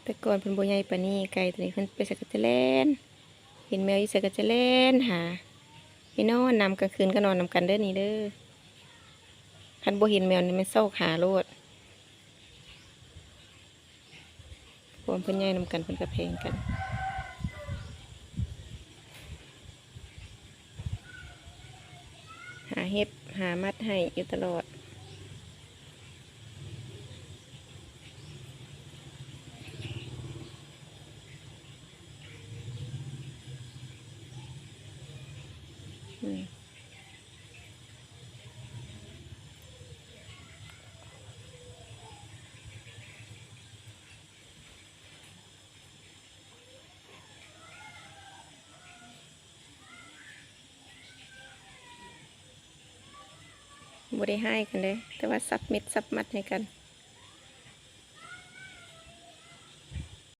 ແຕ່ກ່ອນເພິ່ນບໍ່ໃຫຍ່ປານນີ້ ໄກ່ໂຕນີ້ເພິ່ນໄປໃສກໍຈະແລ່ນ ເຫັນແມວຢູ່ໃສກໍຈະແລ່ນຫາ ໄປນອນນຳ ກາງຄືນກໍນອນນຳກັນເດີນີ້ເດີ ຄັນບໍ່ເຫັນແມວນີ້ແມ່ນຊອກຫາໂລດ. ພວກເພິ່ນໃຫຍ່ນຳກັນ ເພິ່ນກໍແພງກັນ ຫາເຫັບຫາມັດໃຫ້ຢູ່ຕະຫຼອດ. ບໍ່ໄດ້ຮ້າຍກັນເດ້ ແຕ່ວ່າສັບເມັດສັບມັດໃຫ້ກັນ.